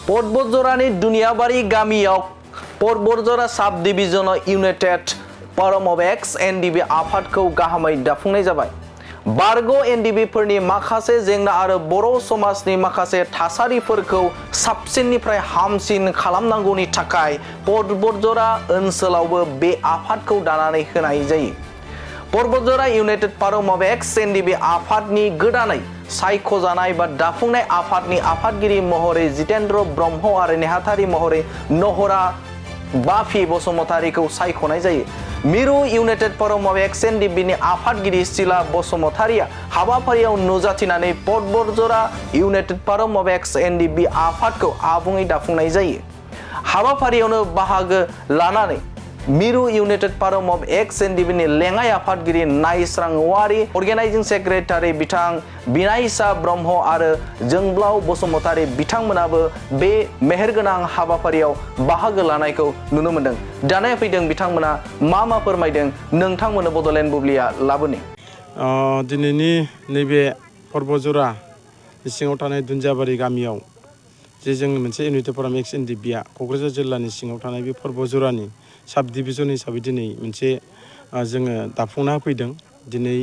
बतझरानि दुनियाबारि गामियाव Batjhora sub division united forum of ex NDB आफादखौ गाहामै दाफुंनाय जाबाय। बारग' एनडीबीफोरनि माखासे जेंना आरो बर' समाजनि माखासे थासारिफोरखौ साबसिननिफ्राय हामसिन खालामनांगौनि थाखाय बतझरा ओनसोलावबो बे आफादखौ दानानै होनाय जायो। Batjhora united forum of ex NDB आफादनि गोदानै सायख'जानाय बा दाफुंनाय आफादनि आफादगिरि महरै जितेन्द्र ब्रह्म आरो नेहाथारि महरै नहरा बाफि बसुमतारीखौ सायख'नाय जायो। Miru united forum of ex एनडीबीनि आफादगिरि सिला बसुमतारीया हाबाफारियाव नुजाथिनानै Batjhora united forum of ex NDB आफादखौ आबुङै दाफुंनाय जायो। हाबाफारियावनो बाहागो लानानै Miru united forum of ex एनडीबीनि लेङाइ आफादगिरि नाइस्रां औवारी, अर्गेनाइजिं सेक्रेटारि बिथां बिनायसा ब्रह्म आरो जोंब्लाव बसुमतारी बिथांमोनाबो बे मेहेरगोनां हाबाफारियाव बाहागो लानायखौ नुनो मोन्दों। दाना फैदों बिथांमोना मा फोरमायदों नोंथांमोननो बड'लेण्ड बुब्लिया लाबोनि। दिनैनि नैबे बतझरा सिङाव थानाय दुन्दियाबारि गामियाव जे जों मोनसे इउनाइटेड फोरम एक्स एनडीबीआ क'क्राझार जिल्लानि सिङाव थानाय बे बतझरानि सब डिविजन हिसाबै दिनै मोनसे जोङो दाफुंना होफैदों। दिनै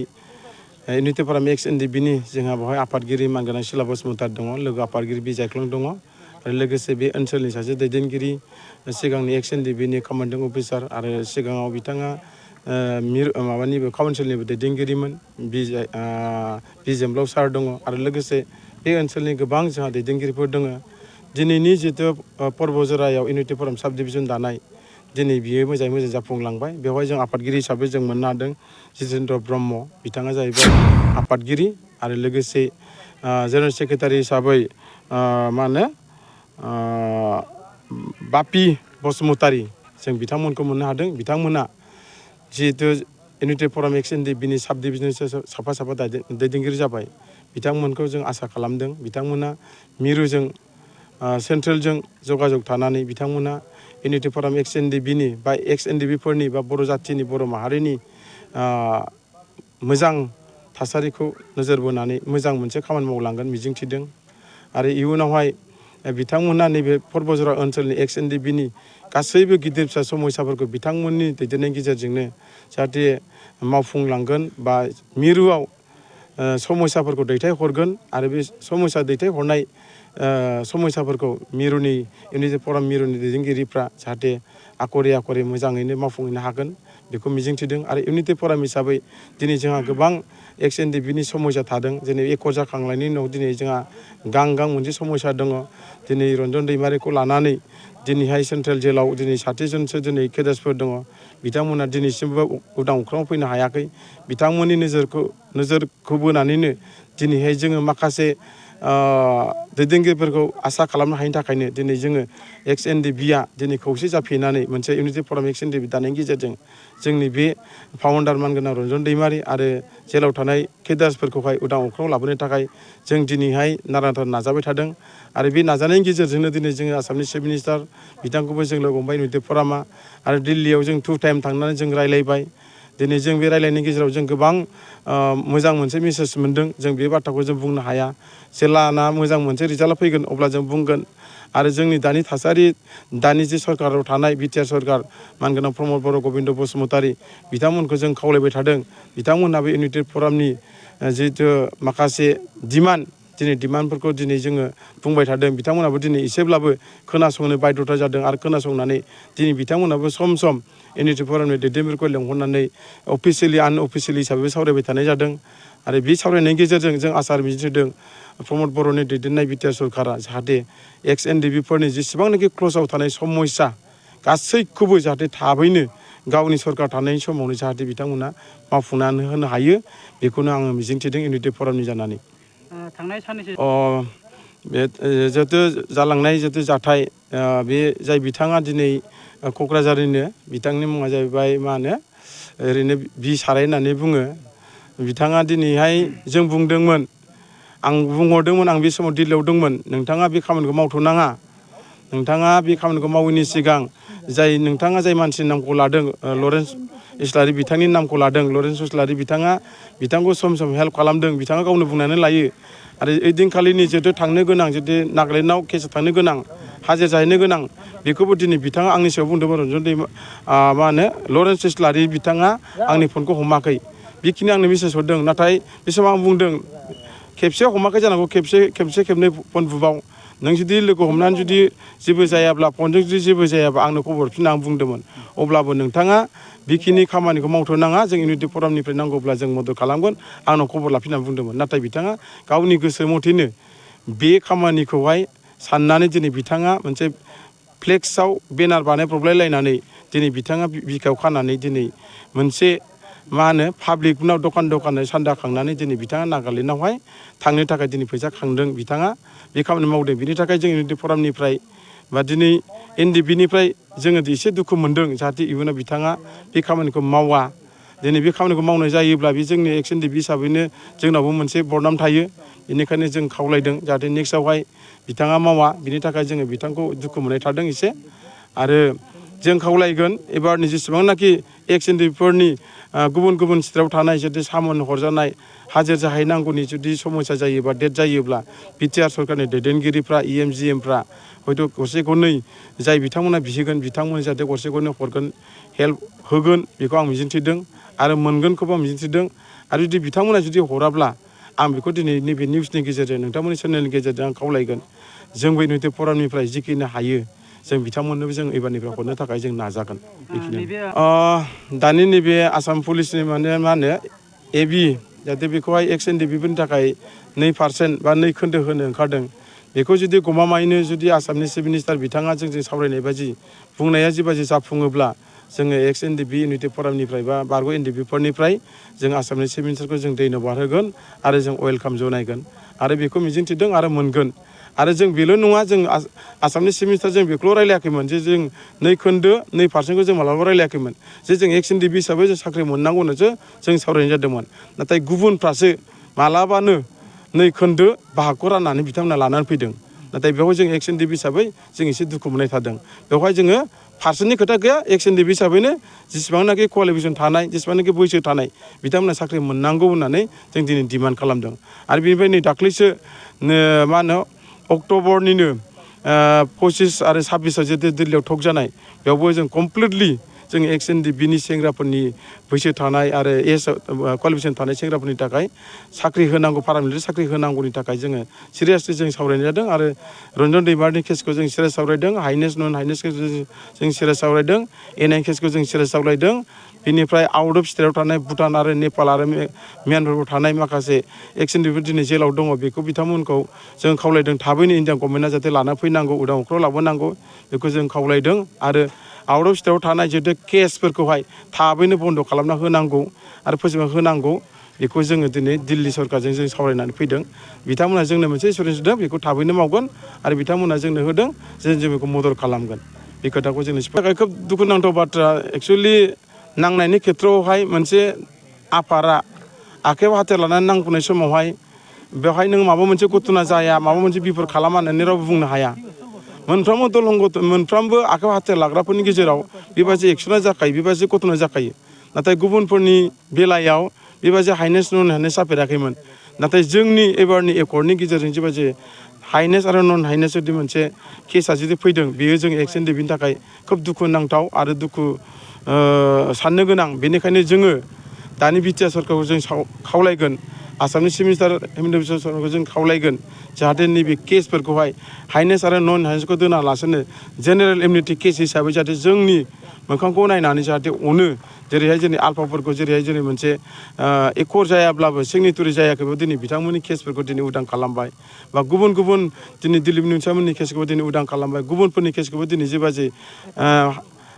इउनाइटेड फोरम एक्स एनडीबीनि जोंहा बेवहाय आफादगिरि मानगोनां सिला बसुमतारी दङ, लोगो आफादगिरि बिजायख्लं दङ आरो लोगोसे बे ओनसोलनि सासे दैदेनगिरि सिगांनि एक्स एनडीबीनि कमान्डिं अफिसार आरो सिगाङाव बिथाङा माबानिबो काउन्सिलनिबो दैदेनगिरिमोन बिजोंब्लाव सार दङ आरो लोगोसे बे ओनसोलनि गोबां जोंहा दैदेनगिरिफोर दङ। दिनैनि जितु बतझरायाव इउनाइटेड फोरम सब डिविजन दानाय दिनै बियो मोजाङै मोजां जाफुंलांबाय। बेवहाय जों आफादगिरि हिसाबै जों मोननो हादों जितेन्द्र ब्रह्म, बिथाङा जाहैबाय आफादगिरि आरो लोगोसे जेनेरेल सेक्रेटारि हिसाबै मा होनो बापि बसुमतारी जों बिथांमोनखौ मोननो हादों। बिथांमोना जिहेतु इउनाइटेड फोरम एक्स एनडीबीनि सब डिविजननि साफा दैदेनगिरि जाबाय, बिथांमोनखौ जों आसा खालामदों बिथांमोना मिरुजों सेन्ट्रेलजों जगाजग थानानै बिथांमोना इउनाइटेड फोरम एक्स एनडीबीनि बा एक्स एनडीबीफोरनि बा बर' जाथिनि बर' माहारिनि मोजां थासारिखौ नोजोर बोनानै मोजां मोनसे खामानि मावलांगोन मिजिंथिदों। आरो इयुनावहाय बिथांमोना नैबे बतझरा ओनसोलनि एक्स एनडीबीनि गासैबो गिदिर फिसा समस्याफोरखौ बिथांमोननि दैदेननायनि गेजेरजोंनो जाहाथे मावफुंलांगोन बा मिरुआव समस्याफोरखौ दैथायहरगोन आरो बे समस्या दैथायहरनाय समस्याफोरखौ मिरुनि इउनाइटेड फोरम मिरुनि दैदेनगिरिफ्रा जाहाथे आखरे मोजाङैनो मावफुंहैनो हागोन बेखौ मिजिंथिदों। आरो इउनाइटेड फोरम हिसाबै दिनै जोंहा गोबां एक्स एनडीबीनि समस्या थादों। दिनै एकर जाखांनायनि उनाव दिनै जोंहा गां मोनसे समस्या दङ। दिनै रन्जन दैमारिखौ लानानै दिनैहाय सेन्ट्रेल जेलाव दिनै 60 जनसो दिनै केडेट्सफोर दङ। बिथांमोना दिनैसिमबो उदां अख्राङाव फैनो हायाखै। बिथांमोननि नोजोरखौ बोनानैनो दिनैहाय जोङो माखासे दैदेनगिरिफोरखौ आसा खालामनो हायिनि थाखायनो दिनै जोङो एक्स एनडीबीआ दिनै खौसे जाफिननानै मोनसे इउनाइटेड फोरम एक्स एनडीबी दानायनि गेजेरजों जोंनि बे फाउन्डार मानगोनां रन्जन दैमारि आरो जेलाव थानाय केडार्सफोरखौहाय उदां अख्राङाव लाबोनो थाखाय जों दिनैहाय नारानाथा नाजाबाय थादों। आरो बे नाजानायनि गेजेरजोंनो दिनै जोङो आसामनि चिफ मिनिस्टार बिथांखौबो जों लोगो हमबाय इउनाइटेड फोरमआ आरो दिल्लीयाव जों 2 टाइम थांनानै जों रायलायबाय। दिनै जों बे रायलायनायनि गेजेराव जों गोबां मोजां मोनसे मेसेज मोन्दों। जों बे बाथ्राखौ जों बुंनो हाया। जेलाना मोजां मोनसे रिजाल्ट फैगोन अब्ला जों बुंगोन। आरो जोंनि दानि थासारि दानि जे सरकाराव थानाय बिटिआर सरकार मानगोनां प्रमद बर' गबिन्द बसुमतारी बिथांमोनखौ जों खावलायबाय थादों। बिथांमोनहाबो इउनाइटेड फोरमनि जिहेतु माखासे दिनै डिमान्डफोरखौ दिनै जोङो बुंबाय थादों। बिथांमोनाबो दिनै एसेब्लाबो खोनासंनो बाध्यता जादों आरो खोनासंनानै दिनै बिथांमोनाबो सम इउनाइटेड फोरमनि दैदेनगिरिफोरखौ लेंहरनानै अफिसियेलि आनअफिसियेलि हिसाबै सावरायबाय थानाय जादों। आरो बे सावरायनायनि गेजेरजों जों आसा मिजिंथिदों प्रमद बर'नि दैदेननाय बिटिआर सरकारा जाहाथे एक्स एनडीबीफोरनि जेसेबांनाखि क्ल'जआव थानाय समस्या गासैखौबो जाहाथे थाबैनो गावनि सरकार थानायनि समावनो जाहाथे बिथांमोना मावफुंनानै होनो हायो बेखौनो आङो मिजिंथिदों इउनाइटेड फोरमनि जानानै। थांनाय साननैसो बे जिहेतु जालांनाय जिहेतु जाथाय बे जाय बिथाङा दिनै क'क्राझारनिनो बिथांनि मुङा जाहैबाय मा होनो ओरैनो बि साराय होननानै बुङो। बिथाङा दिनैहाय जों बुंदोंमोन आं बुंहरदोंमोन आं बे समाव दिल्लीयाव दंमोन नोंथाङा बे खामानिखौ मावथ'नाङा। नोंथाङा बे खामानिखौ मावैनि सिगां नोंथाङा जाय मानसिनि नामखौ लादों लरेन्स इस्लारि बिथांनि नामखौ लादों लरेन्स इस्लारि बिथांखौ सम सम हेल्प खालामदों बिथाङा गावनो बुंनानै लायो आरो ओइदिनखालिनि जितु थांनो गोनां जुदि नागालेण्डआव केस थांनो गोनां हाजिर जाहैनो गोनां बेखौबो दिनै बिथाङा आंनि सायाव बुंदोंमोन रन्जन दैमा मा होनो लरेन्स इस्लारि बिथाङा आंनि फनखौ हमाखै बेखिनि आंनो मेसेज हरदों नाथाय बे समाव आं बुंदों खेबसे हमाखै जानांगौ खेबसे खेबनै फन बुबाव नों जुदि लोगो हमनानै जुदि जेबो जायाब्ला फनजों जुदि जेबो जायाब्ला आंनो खबर हरफिन आं बुंदोंमोन अब्लाबो नोंथाङा बेखिनि खामानिखौ मावथ'नाङा जों इउनिटि फरामनिफ्राय नांगौब्ला जों मदद खालामगोन आंनाव खबर लाफिननानै बुंदोंमोन नाथाय बिथाङा गावनि गोसो मथेनो बे खामानिखौहाय साननानै दिनै बिथाङा मोनसे फ्लेक्सआव बेनार बानायब्रबलायलायनानै दिनै बिथाङा बिखायाव खानानै दिनै मोनसे मा होनो पाब्लिकनाव दखान सान्दा खांनानै दिनै बिथाङा नागालेण्डआवहाय थांनो थाखाय दिनै फैसा खांदों बिथाङा बे खामानि मावदों बिनि थाखाय जों इउनिटि फरामनिफ्राय बा दिनै NDFBनिफ्राय जोङो एसे दुखु मोनदों जाहाथे इयुनाव बिथाङा बे खामानिखौ मावा दिनै बे खामानिखौ मावनाय जायोब्ला बे जोंनि एक्स NDFB हिसाबैनो जोंनावबो मोनसे बदनाम थायो बेनिखायनो जों खावलायदों जाहाथे नेक्स्टआवहाय बिथाङा मावा बिनि थाखाय जोङो बिथांखौ दुखु मोननाय थादों एसे आरो जों खावलायगोन एबारनि जेसेबांनाखि एक्स NDFBफोरनि गुबुन स्टेटआव थानाय जुदि सामोन हरजानाय हाजिर जाहैनांगौनि जुदि समस्या जायोबा डेट जायोब्ला बिटिआर सरकारनि दैदेनगिरिफ्रा EM-GMफ्रा हयथ' गरसे गरनै जाय बिथांमोना बिहैगोन बिथांमोन जाहाथे गरसे गरनै हरगोन हेल्प होगोन बेखौ आं मिजिंथिदों आरो मोनगोनखौबो आं मिजिंथिदों आरो जुदि बिथांमोना जुदि हराब्ला आं बेखौ दिनै नैबे निउसनि गेजेरजों नोंथांमोननि चेनेलनि गेजेरजों आं खावलायगोन जोंबो इउनिटि फरामनिफ्राय जिखिनि हायो जों बिथांमोननोबो जों एबारनिफ्राय हरनो थाखाय जों नाजागोन बेखिनियानो दानि नैबे आसाम पुलिसनि माने मा होनो AB जाहाथे बेखौहाय एक्स NDFBफोरनि थाखाय 2% बा 2 खोन्दो होनो ओंखारदों बेखौ जुदि गमामायैनो जुदि आसामनि चिफ मिनिस्टार बिथाङा जोंजों सावरायनाय बायदि बुंनाया जिबायदि जाफुङोब्ला जोङो एक्स NDFB इउनिटि फरामनिफ्राय बा बारग' NDFBफोरनिफ्राय जों आसामनि चिफ मिनिस्टारखौ जों धन्यबाद होगोन आरो जों वेलकाम जनायगोन आरो बेखौ मिजिंथिदों आरो मोनगोन आरो जों बेल' नङा जों आसामनि चिफ मिनिस्टार जों बेखौल' रायलायाखैमोन जे जों 2 खोन्दो 2%खौ जों मालाबा रायलायाखैमोन जे जों एक्स NDFB हिसाबै जों साख्रि मोननांगौनोसो जों सावरायनाय जादोंमोन नाथाय गुबुनफ्रासो मालाबानो 2 खोन्दो बाहागखौ राननानै बिथांमोना लानानै फैदों नाथाय बेवहाय जों एक्स NDFB हिसाबै जों एसे दुखु मोननाय थादों बेवहाय जोङो फारसेनि खोथा गैया एक्स NDFB हिसाबैनो जेसेबांनाखि क्वालिफिकेसन थानाय जेसेबांनाखि बैसो थानाय बिथांमोना साख्रि मोननांगौ होननानै जों दिनै डिमान्ड खालामदों आरो बेनिफ्राय नै दाख्लैसो मा होनो अक्ट'बरनिनो 25 आरो 26 जितु दिल्लीयाव टक जानाय बेयावबो जों कमप्लिटलि जों एक्स NDFBनि सेंग्राफोरनि बैसो थानाय आरो एज क्वालिफिकेसन थानाय सेंग्राफोरनि थाखाय साख्रि होनांगौ पार्मानेन्ट साख्रि होनांगौनि थाखाय जोङो सिरियासलि जों सावरायनाय जादों आरो रन्जन दैमारिनि केसखौ जों सिरियास सावरायदों हाइनेस नन हाइनेस केसखौ जों सिरियास सावरायदों NI केसखौ जों सिरियास सावरायदों बिनिफ्राय आउट अफ स्टेटआव थानाय भुटान आरो नेपाल आरो म्यानमाराव थानाय माखासे एक्स NDFB दिनै जेलाव दङ बेखौ बिथांमोनखौ जों खावलायदों थाबैनो इन्डियान गभर्नमेन्टआ जाहाथे लाना फैनांगौ उदां अख्राव लाबोनांगौ बेखौ जों खावलायदों आरो आउट अफ स्टेटआव थानाय जितु केसफोरखौहाय थाबैनो बन्द' खालामना होनांगौ आरो फोजोबना होनांगौ बेखौ जोङो दिनै दिल्ली सरकारजों जों सावरायनानै फैदों बिथांमोना जोंनो मोनसे एसुरेन्स होदों बेखौ थाबैनो मावगोन आरो बिथांमोना जोंनो होदों जों बेखौ मदद खालामगोन बे खोथाखौ जोंनि थाखाय खोब दुखुनांथाव बाथ्रा एक्सुवेलि नांनायनि खेथ्रआवहाय मोनसे आफादा आखायाव हाथियार लानानै नांफुनाय समावहाय बेवहाय नों माबा मोनसे घटना जाया माबा मोनसे बिफद खालामा होननानै रावबो बुंनो हाया मोनफ्रोमबो मोनफ्रोमबो आखायाव हाथियार लाग्राफोरनि गेजेराव बेबायदि एक्सना जाखायो बेबायदि घटना जाखायो नाथाय गुबुनफोरनि बेलायाव बेबायदि हाइनेस नन हाइनेस जाफेराखैमोन नाथाय जोंनि एबारनि एकर्डनि गेजेरजों जेबायदि हाइनेस आरो नन हाइनेस जुदि मोनसे केसा जुदि फैदों बेयो जों एक्स NDFBनि थाखाय खोब दुखु नांथाव आरो दुखु साननो गोनां बेनिखायनो जोङो दानि बिटिआर सरकारखौ जों खावलायगोन आसामनि चिफ मिनिस्टार हेमन्त बिश्व शर्माखौ जों खावलायगोन जाहाथे नैबे केसफोरखौहाय हाइनेस आरो नन हाइनेसखौ दोनालासेनो जेनेरेल इमिउनिटि केस हिसाबै जाहाथे जोंनि मोखांखौ नायनानै जाहाथे अनो जेरैहाय जोंनि आलफाफोरखौ जेरैहाय जोंनि मोनसे एकर्ड जायाब्लाबो सिगनेटरि जायाखैबो दिनै बिथांमोननि केसफोरखौ दिनै उदां खालामबाय बा गुबुन दिनै दिलीप निउसामोननि केसखौबो दिनै उदां खालामबाय गुबुनफोरनि केसखौबो दिनै जेबायदि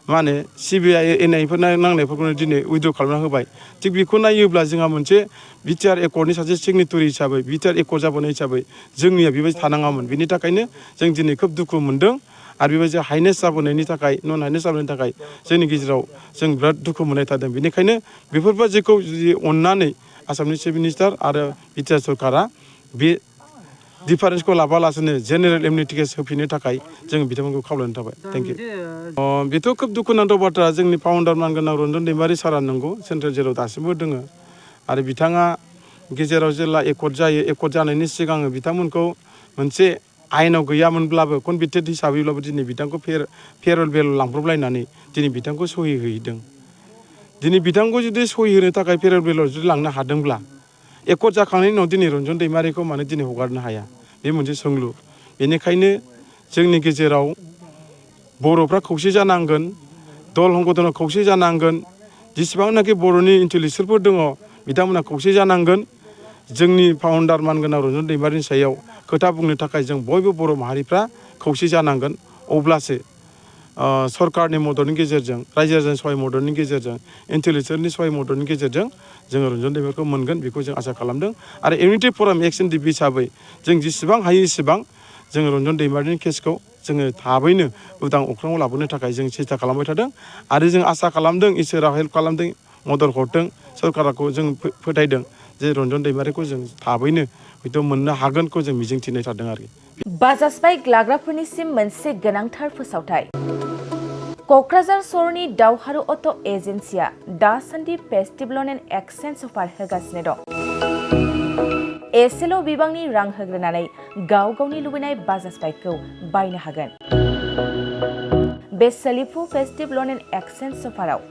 मा होनो CBI NIफोर नांनायफोरखौनो दिनै उइद्र' खालामना होबाय थिग बेखौ नायोब्ला जोंहा मोनसे बिटिआर एकर्डनि सासे सिगनेटरि हिसाबै बिटिआर एकर्ड जाबोनाय हिसाबै जोंनिया बेबायदि थानाङामोन बिनि थाखायनो जों दिनै खोब दुखु मोनदों आरो बेबायदि हाइनेस जाबोनायनि थाखाय नन हाइनेस जाबोनायनि थाखाय जोंनि गेजेराव जों बिराद दुखु मोननाय थादों बेनिखायनो बेफोरबायदिखौ जुदि अननानै आसामनि चिफ मिनिस्टार आरो बिटिआर सरकारा बे डिफारेन्सखौ लाबालासिनो जेनेरेल इमिउनिटि टेस्ट होफिननो थाखाय जों बिथांमोनखौ खावलायनाय थाबाय थेंक इउ बेथ' खोब दुखुनांथाव बाथ्रा जोंनि फाउन्डार मानगोनां रन्जन दैमारि सारा नंगौ सेन्ट्रेल जेलाव दासिमबो दङ आरो बिथाङा गेजेराव जेला एकर्ड जायो एकर्ड जानायनि सिगां बिथांमोनखौ मोनसे आयेनाव गैयामोनब्लाबो कनभिक्टेड हिसाबैब्लाबो दिनै बिथांखौ फेरवेल बेल लांब्रबलायनानै दिनै बिथांखौ सहि होहैदों दिनै बिथांखौ जुदि सहि होनो थाखाय फेरवेल बेलाव जुदि लांनो हादोंब्ला एकर्ड जाखांनायनि उनाव दिनै रन्जन दैमारिखौ मानो दिनै हगारनो हाया बे मोनसे सोंलु बेनिखायनो जोंनि गेजेराव बर'फ्रा खौसे जानांगोन दल हंगतना खौसे जानांगोन जेसेबांनाखि बर'नि इन्टेलेक्सुयेलफोर दङ बिथांमोना खौसे जानांगोन जोंनि फाउन्डार मानगोनां रन्जन दैमारिनि सायाव खोथा बुंनो थाखाय जों बयबो बर' माहारिफ्रा खौसे जानांगोन अब्लासो सरकारनि मददनि गेजेरजों रायजो राजानि सहाय मददनि गेजेरजों इन्टेलेक्सुयेलनि सहाय मददनि गेजेरजों जोङो रन्जन दैमारिखौ मोनगोन बेखौ जों आसा खालामदों आरो इउनिटि फराम एक्स एनडिएफबि हिसाबै जों जेसेबां हायो एसेबां जोङो रन्जन दैमारिनि केसखौ जोङो थाबैनो उदां अख्राङाव लाबोनो थाखाय जों सेस्था खालामबाय थादों आरो जों आसा खालामदों इसोरा हेल्प खालामदों मदद हरदों सरकारखौ जों फोथायदों जे रन्जन दैमारिखौ जों थाबैनो हयथ' मोननो हागोनखौ जों मिजिंथिनाय थादों आरोखि बाजाज बाइक लाग्राफोरनिसिम मोनसे गोनांथार फोसावथाय क'क्राझार सहरनि दावहारु अट' एजेन्सिया दासान्दि फेस्टिभेल एन्ड एक्सचेन्ज अफार होगासिनो दं एसेल' बिबांनि रां होग्रोनानै गाव गावनि लुबैनाय बाजाज बाइकखौ बायनो हागोन बे सोलिफु फेस्टिभेल एन्ड एक्सचेन्ज अफाराव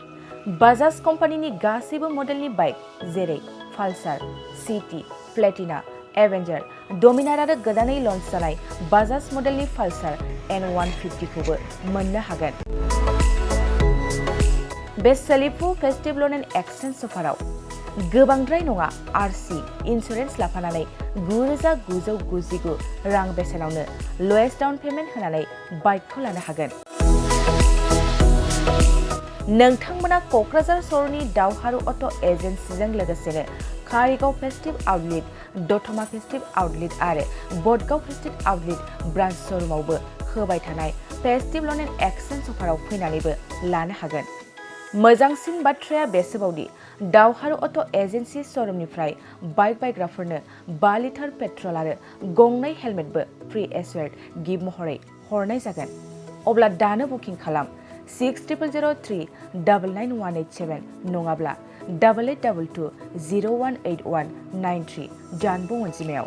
बाजाज कम्पानिनि गासैबो मडेलनि बाइक जेरै पालसार सिटी प्लेटिना एवेन्जार डमिनार आरो गोदानै लन्च जानाय बाजाज मडेलनि पालसार N150 खौबो मोननो हागोन बे सोलिफु फेस्टिभेल एन्ड एक्सचेन्ज अफाराव गोबांद्राय नङा आरसि इन्सुरेन्स लाफानानै 9,999 रां बेसेनावनो लवेस्ट डाउन पेमेन्ट होनानै बाइकखौ लानो हागोन नोंथांमोना क'क्राझार सहरनि दावहारु अट' एजेन्सिजों लोगोसेनो कारिगाव फेस्टिभ आउटलेट दतमा फेस्टिभ आउटलेट आरो बडगाव फेस्टिभ आउटलेट ब्रान्च श'रुमावबो होबाय थानाय फेस्टिभेल एन्ड एक्सचेन्ज अफाराव फैनानैबो लानो हागोन मोजांसिन बाथ्राया बेसोबावदि दावहारु अट' एजेन्सि श'रुमनिफ्राय बाइक बायग्राफोरनो 5 लिटार पेट्रल आरो गंनै हेलमेटबो फ्रि एसवेर्ड गिफ्ट महरै हरनाय जागोन अब्ला दानो बुकिं खालाम 6003991187 नङाब्ला 8822 018193 जानबुं अनजिमायाव